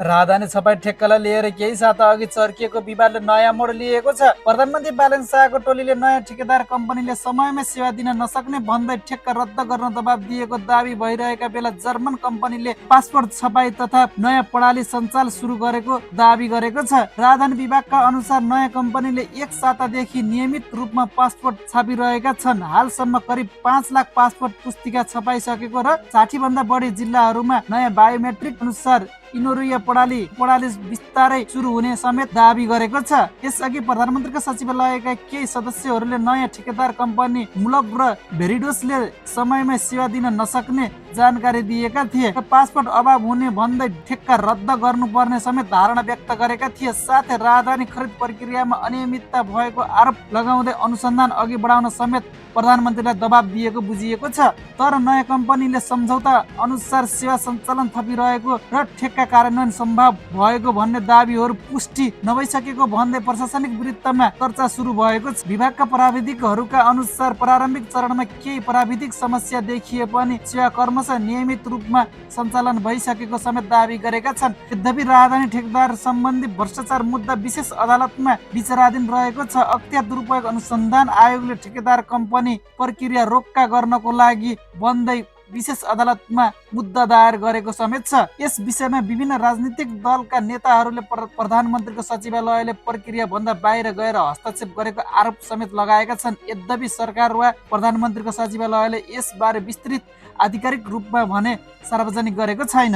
राजधानी छपाई ठेक्कालाई लिएर केही साता अघि चर्किएको विवादले नयाँ मोड लिएको छ। प्रधानमन्त्री बालन शाहको टोलीले नयाँ ठेकेदार कम्पनीले समयमै सेवा दिन नसक्ने भन्दै ठेक्का रद्द गर्न दबाब दिएको दाबी भइरहेका बेला जर्मन कम्पनीले पासपोर्ट छपाई तथा नयाँ प्रणाली सञ्चाल सुरु गरेको दाबी गरेको छ। राजधानी विभागका अनुसार नयाँ कम्पनीले एक सातादेखि नियमित रूपमा पासपोर्ट छापिरहेका छन्। हालसम्म करिब 5 लाख पासपोर्ट पुस्तिका छपाइसकेको र 60 भन्दा बढी जिल्लाहरूमा नयाँ बायोमेट्रिक अनुसार इनोरिया प्रणाली बिस्तारै सुरु हुने समेत दाबी गरेको छ। यसअघि प्रधानमन्त्रीका सचिवालयका केही सदस्यहरूले नयाँ ठेकेदार कम्पनी मुलक र भेरिडोसले समयमै सेवा दिन नसक्ने जानकारी दिएका थिए र पासपोर्ट अभाव हुने भन्दै ठेक्का रद्द गर्नुपर्ने समेत धारणा व्यक्त गरेका थिए। साथै राजधानी खरिद प्रक्रियामा अनियमितता भएको आरोप लगाउँदै अनुसन्धान अघि बढाउन समेत प्रधानमन्त्रीलाई दबाब दिएको बुझिएको छ। तर नयाँ कम्पनीले सम्झौता अनुसार सेवा सञ्चालन थपिरहेको र ठेक्का कार्यान्वयन सम्भव भएको भन्ने दाबीहरू पुष्टि नभइसकेको भन्दै प्रशासनिक वृत्तमा चर्चा सुरु भएको छ। विभागका प्राविधिकहरूका अनुसार प्रारम्भिक चरणमा केही प्राविधिक समस्या देखिए पनि सेवा क्रमशः नियमित रूपमा सञ्चालन भइसकेको समेत दाबी गरेका छन्। यद्यपि राजधानी ठेकेदार सम्बन्धी भ्रष्टाचार मुद्दा विशेष अदालतमा विचाराधीन रहेको छ। अख्तियार दुरुपयोग अनुसन्धान आयोगले ठेकेदार कम्पनी प्रक्रिया रोक्का गर्नको लागि भन्दै विशेष अदालतमा मुद्दा दायर गरेको समेत छ। यस विषयमा विभिन्न राजनीतिक दलका नेताहरूले प्रधानमन्त्रीको सचिवालयले प्रक्रिया भन्दा बाहिर गएर हस्तक्षेप गरेको आरोप समेत लगाएका छन्। यद्यपि सरकार वा प्रधानमन्त्रीको सचिवालयले यसबारे विस्तृत आधिकारिक रूपमा भने सार्वजनिक गरेको छैन।